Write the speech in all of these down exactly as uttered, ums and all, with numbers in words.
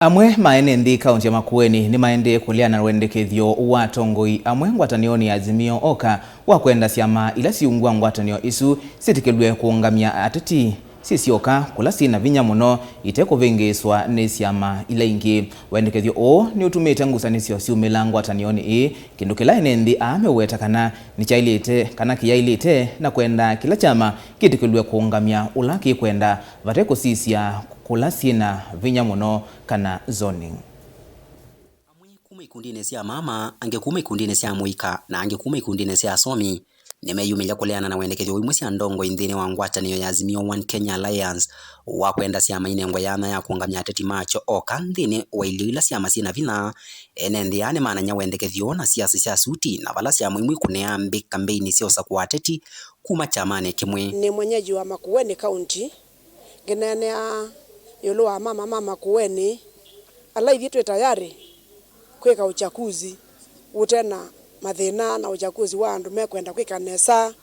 Amwe ma ene nthĩ kaũntĩ ya Makueni nĩmaendee kũleana na wendekethyo wa atongoi amwe ngwatanĩonĩ ya Azimio Oka wa kwenda syama ila siungwa ngwatanĩo isu syĩtĩkĩlw'e kũũngamya ateti syĩ syoka kũla syĩ na vinya mũno itekũvĩngĩĩswa nĩ syama ila ingĩ. Wendekethyo ũũ nĩũtumĩte ngusanĩsyo syumĩla ngwatanĩonĩ ĩĩ, kĩndũ kĩla ene nthĩ aa meũweta kana nĩkyaĩlĩte kana kĩyaĩlĩte, na kwenda kĩla kyama kĩtĩkĩlw'e kũũngamya ũla kĩkwenda vate kũsisya kũla syĩ na vinya mũno kana zoning. Amwe kuma ikundinĩ sya mama, angĩ kuma ikundinĩ sya mũika, na angĩ kuma ikundinĩ sya asomi nĩmeyumĩlya kũleana na wendekethyo wa imwe sya ndongoi nthĩnĩ wa ngwatanĩo ya Azimio One Kenya Alliance wa kwenda syama inengwe yanya ya kũũngamya ateti makyo oka nthĩnĩ wa ilio ila syama syĩ na vinya. Ene nthĩ aa nĩmanany'a wendekethyo na siasa sya suti, na vala syama imwe ikũnĩaa mbĩ kambeini sya ũsakũa ateti kuma kyamanĩ kĩmwe. Nĩ mwenyeji wa Makueni County, ngĩneenea ĩũlũ wa mama ma Makueni, ala ithyĩ twĩ tayarĩ kwĩka uchaguzi ũte na mathĩna, na uchaguzi wa andũ mekwenda kwĩka nesa.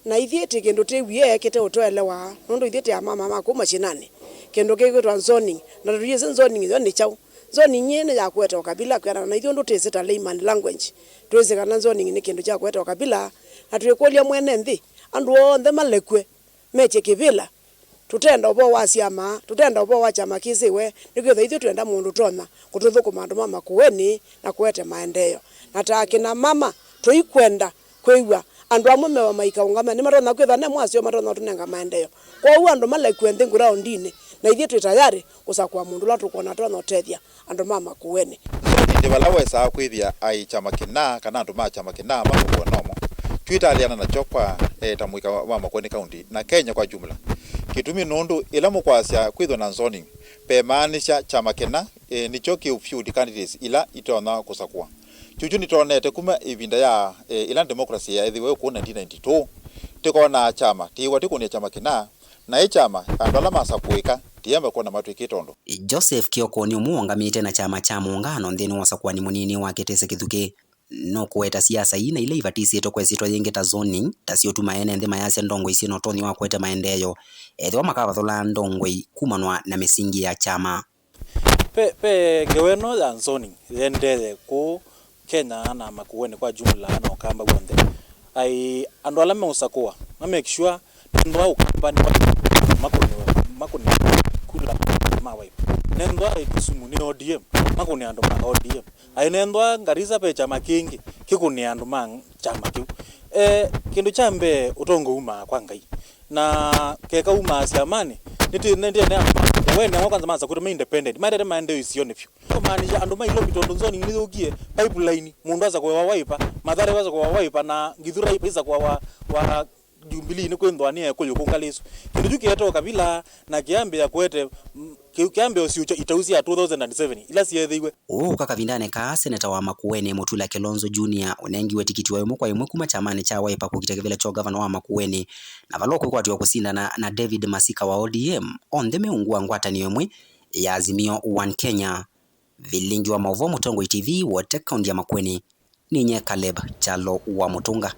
Na ithyĩ tĩ kĩndũ tĩwie kĩte ũtũelewa, nũndũ ithyĩ tĩ amama ma kuma mashinani. Kĩndũ kĩkwĩtwa zoning, na tũyĩsĩ zoning yo nĩ kyaũ. Zoning ĩĩ nĩ ya kũete ũkabila kwĩanana na ithyĩ ũndũ twĩsĩ ta layman language. Twĩsĩ kana zoning nĩ kĩndũ kya kũete ũkabila, na twĩkũlya mwene nthĩ, andũ onthe malekw'e, metye kĩvĩla. Tũtenda ũvoo wa syama, tũtenda ũvoo wa kyama kĩsĩwe, nĩkwĩthwa ithyĩ twenda mũndũ ũtonya kũtũthũkũma andũ ma Makueni na kũete maendeeo. Na ta akina mama, tũikwenda kwĩw'a andũ amwe mewa maikaũngama, nĩmatonya kwĩthwa ne mwasyo matonya ũtũnenga maendeeo. Kwoou andũ malekw'e nthĩ nguraũndinĩ, na ithyĩ twĩ tayarĩ kũsakũa mũndũ ũla tũkwona atonya ũtethya andũ ma Makueni. Nzoni nĩ vala wesaa kwĩthĩa ai kyama kĩna kana andũ ma kyama kĩna makũw'a nomo. Twĩtalĩana nakyo kwa, eh, ta mũika wa Makueni County na Kenya kwa jumla. Kĩtumi nũndũ ĩla mũkwasya kwĩthwa na zoning, vemaanisha kyama kĩna, eh, nĩkyo kĩ field candidates ila itonya kũsakũa. Kyukyu nĩtwonete kuma ĩvinda ya, eh, ĩla democracy yaethiwe kũu nineteen ninety-two, tĩkonaa kyama tĩĩwa tĩkũnĩa kyama kĩna, na ĩ kyama andũ ala masakũĩka tĩyamba kwona matwĩkĩte ũndũ. Joseph Kioko nĩ ũmwe ũũngamĩte na kyama kya Mũũngano nthĩnĩ wa ũsakũani mũnini wa Kitese Kithuki. Nũkũweta siasa ii na ila ivatisĩtwe kwa ĩsyĩtwa yĩngĩ ta zoning, ta syũtuma ene nthĩ mayasya ndongoi syĩ na ũtonyi wa kũete maendeeo ethĩwa makavathũla ndongoi kumanwa na mĩsingi ya kyama. Ve, ve ngewa ĩno ya zoning yendee kũũ Kenya na Makueni kwa jumla na Ũkamba w'onthe. Ai, andũ ala meũsakũa ma make sure nĩndwa Ũkamba nĩ makũnĩwe, makũnĩwe kula ma Wiper. Nĩndwa Kisumu nĩ O D M, makũnĩe andũ ma O D M. Ai, nĩndwa Garissa ve kyama kĩngĩ kĩkũnĩe andũ ma kyama kĩu. Eh, kĩndũ kya mbee, ũtongoi umaa kwa Ngai. Na keka umaa syamanĩ, nĩtĩ-, nĩndĩenea, wene wa kwanza masakũte me independent, maetete maendeeo isionĩ vyũ. Kũmaanisha andũ ma Ilovi, tondũ nzoni nĩyũkie, pipeline, mũndũ asakũe wa Wiper, Mathare asakũe wa Wiper, na Githurai asakũe wa, wa Jubilee, nĩ kwĩthwa nĩ ekũyũ kũngalĩsu. Kĩndũ kyu kĩete ũkabila, na kĩambĩa kũete, mm, kĩ-, kĩambĩa ũsiũkya itau sya two thousand and seven, ila syeethĩiwe. Ũũ ũka kavindanĩ kaa seneta wa Makueni Mutula Kilonzo Junior ũnengiwe tikiti wa ĩmwe kwa ĩmwe kuma kyamanĩ kya Wiper kũkita kĩvĩla kya ũgavana wa Makueni, na vala ũkwĩkwatw'a kũsindana na David Masika wa O D M, onthe me ungu wa ngwatanĩo ĩmwe ya Azimio One Kenya. Vilingi wa maũvoo Mũtongoi T V, Wote, kaunti ya Makueni, ninyie Caleb Kyalo wa Mũtũnga.